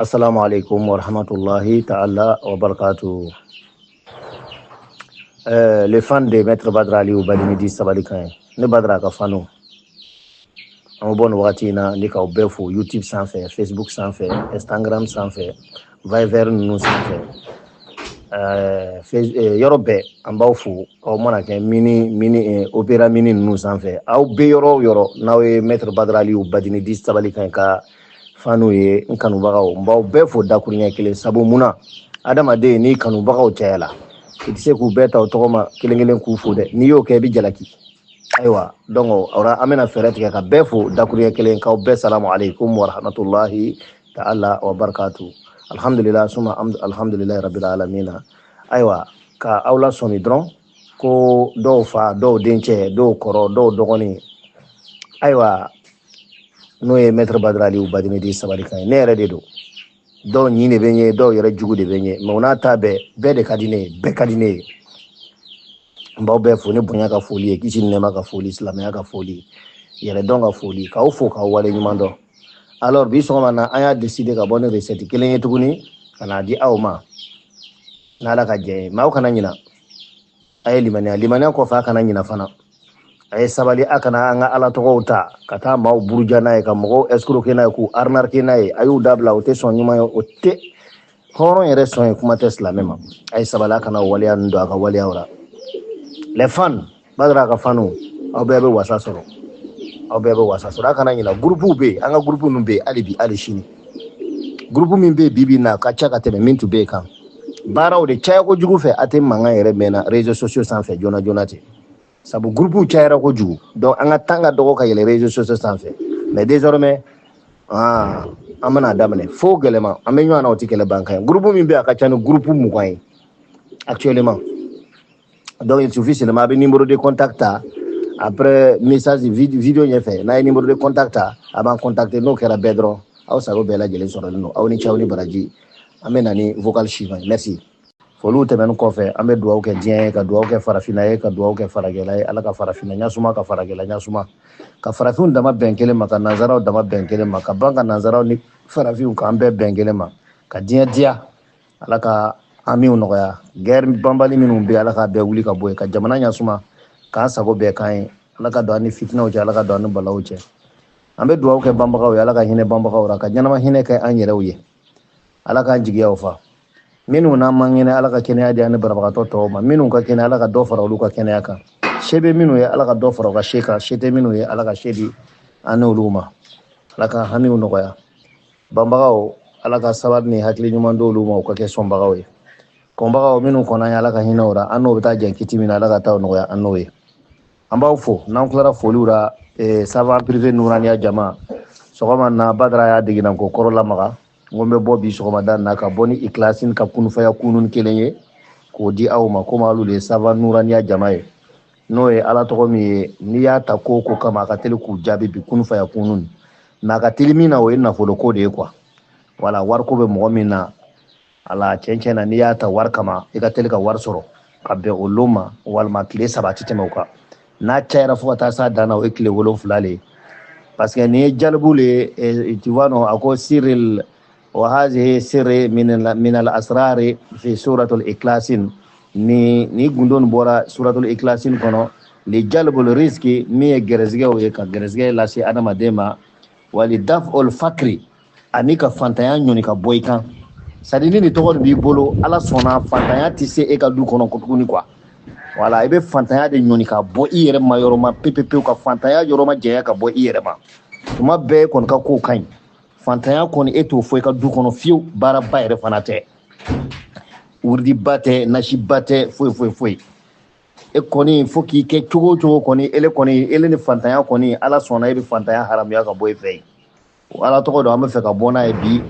Assalamu alaikum wa rahmatullahi ta'ala wa barakatuh. Les fans de Maître Badra Aliou Badini dit Sabalikan ne Badra ka fanu an bɛ bɔ nin wagati in na ni k'aw bɛɛ fo YouTube sanfɛ, Facebook sanfɛ, Instagram sanfɛ, Viber ninnu sanfɛ, yɔrɔ bɛɛ an b'aw fo. Aw mana kɛ mini mini Opera Mini ninnu sanfɛ, aw bɛ yɔrɔ o yɔrɔ n'aw ye Maître Badra Aliou Badini dit Sabalikan ka fanu ye, n kanubagaw, n b'aw bɛɛ fo dakuruɲɛ kelen. Sabu mun na? Adamaden n'i kanubagaw cayala, i tɛ se k'u bɛɛ ta o tɔgɔ ma kelen kelen k'u fo dɛ. N'i y'o kɛ, i bɛ jalaki. Ayiwa, donc o an bɛna fɛɛrɛ tigɛ ka bɛɛ fo dakuruɲɛ kelen, k'aw bɛɛ salamu aleykum wa rahmatulahi ta'ala wa barakatu. Alhamdulillah suma alhamdulillahi rabbil alamina. Ayiwa, ka aw lasɔmi dɔrɔn ko dɔw fa, dɔw dencɛ, dɔw kɔrɔ, dɔw dɔgɔnin, ayiwa, n'o ye Maître Badra Aliou Badini dit Sabalikan ye, ne yɛrɛ de don. Dɔw ɲin de bɛ n ye, dɔw yɛrɛ jugu de bɛ n ye, mɛ o n'a ta bɛɛ, bɛɛ de ka di ne ye, bɛɛ ka di ne ye. N b'aw bɛɛ fo ni bonya ka foli ye, kisi ni nɛɛma ka foli, silamɛya ka foli, yɛrɛdɔn ka foli, k'aw fo k'aw wale ɲuman dɔn. Alors bi sɔgɔma na, an y'a décidé ka bɔ ni recette kelen ye tuguni ka n'a di aw ma n'Ala ka jɛ ye. Mɛ aw kana ɲina, a ye limaniya. Limaniya kɔfɛ, a kana ɲina fana, a ye sabali. A kana an ka Ala tɔgɔw ta ka taa maaw buruja n'a ye, ka mɔgɔw escroquer n'a ye, k'u arnaquer n'a ye. A y'u dabila, o tɛ sɔn ɲuman ye, o tɛ hɔrɔn yɛrɛ sɔn ye, kuma tɛ silamɛ ma. A ye sabali, a kana waleya ninnu don a ka waleyaw la. Les fans, Badara ka fanu, aw bɛɛ bɛ wasa sɔrɔ, aw bɛɛ bɛ wasa sɔrɔ. A kana ɲina, groupe bɛ yen, an ka groupe ninnu bɛ yen hali bi, hali sini. Groupe min bɛ yen bi bi in na, a ka ca ka tɛmɛ min tun bɛ yen kan. Baaraw de caya kojugu fɛ, a tɛ mankan yɛrɛ mɛnna réseaux sociaux sanfɛ joona joona ten, sabu groupe cayara kojugu. Donc an ka temps ka dɔgɔ ka yɛlɛ réseaux sociaux sanfɛ. Mais désormais, ah, an bɛna daminɛ fo gɛlɛma, an bɛ ɲɔgɔn na, o tɛ kɛlɛ ban kan ye. Groupe min bɛ yen, a ka ca ni groupe 20 ye actuellement. Donc il suffit seulement a bɛ numéro de contact ta après message vidéo ɲɛfɛ. N'a ye numéro de contact ta, a b'an contacter. N'o kɛra bɛɛ dɔrɔn, aw sago bɛɛ lajɛlen sɔrɔlen don. Aw ni ce, aw ni baraji. An bɛ na ni vocal suivant ye. Merci. Foliw tɛmɛnen kɔfɛ, an bɛ dugawu kɛ diɲɛ ye, ka dugawu kɛ farafinna ye, ka dugawu kɛ faragɛla ye. Ala ka farafinna ɲasuma, ka faragɛla ɲasuma, ka farafinw dama bɛn kelen ma, ka nanzaraw dama bɛn kelen ma, ka ban ka nanzaraw ni farafinw k'an bɛɛ bɛn kelen ma, ka diɲɛ diya. Ala ka hamiw nɔgɔya. Guerre banbali minnu bɛ, Ala k'a bɛɛ wuli ka bɔ yen, ka jamana ɲasuma, k'an sago bɛɛ k'an ye. Ala ka don an ni fitinɛw cɛ, Ala ka don an ni balaw cɛ. An bɛ dugawu kɛ banbagaw ye, Ala ka hinɛ banbagaw la, ka ɲɛnama hinɛ kɛ an yɛrɛw ye. Ala k'an jigiyaw fa. Minnu n'an man kɛnɛ, Ala ka kɛnɛya di an ni banabagatɔ tɔw ma. Minnu ka kɛnɛ, Ala ka dɔ fara olu ka kɛnɛya kan. Se bɛ minnu ye, Ala ka dɔ fara u ka se kan. Se tɛ minnu ye, Ala ka se di an n'olu ma. Ala ka hamiw nɔgɔya. Banbagaw, Ala ka sabali ni hakili ɲuman d'olu ma, u ka kɛ sɔnbagaw ye. Kɔnbagaw minnu kɔnna an ye, Ala ka hinɛ o la. An n'o bɛ taa jɛn kiti min na, Ala ka taa o nɔgɔya an n'o ye. An b'aw fo. N'an tilara foliw la, savant privé nuraniya jama, sɔgɔma na Badara y'a degina ko kɔrɔ lamaga. N ko n bɛ bɔ bi sɔgɔmada na ka bɔ ni ikilasi ka kunfaya kunun kelen ye k'o di aw ma, komi alu de ye savant nuraniya jama ye, n'o ye Ala tɔgɔ min ye, n'i y'a ta ko o ko kama, a ka teli k'u jaabi bi kunfaya kunun. Mais a ka teli min na, o ye nafolo ko de ye quoi. Wala wariko bɛ mɔgɔ min na, ala tiɲɛ na, n'i y'a ta wari kama, i ka teli ka wari sɔrɔ ka bɛn o lon ma, walima tile 3 ti tɛmɛ o kan. N'a cayara fo ka taa s'a dan na, o ye tile 7 le ye, parce que nin ye jalibu le ye, tu vois non? A ko siril wa hazihi sirri min al asrari fi suratul ikhlasin. Ni gundo nin bɔra suratul ikhlasin kɔnɔ, li jalbul rizki, min ye gɛrɛsɛgɛw ye, ka gɛrɛsɛgɛ lase adamaden ma, wali daf'ul fakri, ani ka fantanya ɲɔni ka bɔ i kan. C'est à dire, ni nin tɔgɔ nin b'i bolo, Ala sɔnna, fantanya tɛ se e ka du kɔnɔ tuguni quoi. Wala i bɛ fantanya de ɲɔni ka bɔ i yɛrɛ ma yɔrɔ ma pewu pewu, ka fantanya yɔrɔ ma jɛya ka bɔ i yɛrɛ ma. Tuma bɛɛ kɔni ka kow ka ɲi, fantanya kɔni e t'o fɔ i ka du kɔnɔ fiyewu. Baaraba yɛrɛ fana tɛ, wurudiba tɛ, nasiba tɛ, foyi foyi foyi. E kɔni fo k'i kɛ cogo o cogo kɔni, ele kɔni, ele ni fantanya kɔni, Ala sɔnna, e bɛ fantanya haramuya ka bɔ e fɛ yen. O Ala tɔgɔ don an bɛ fɛ ka bɔ n'a ye bi.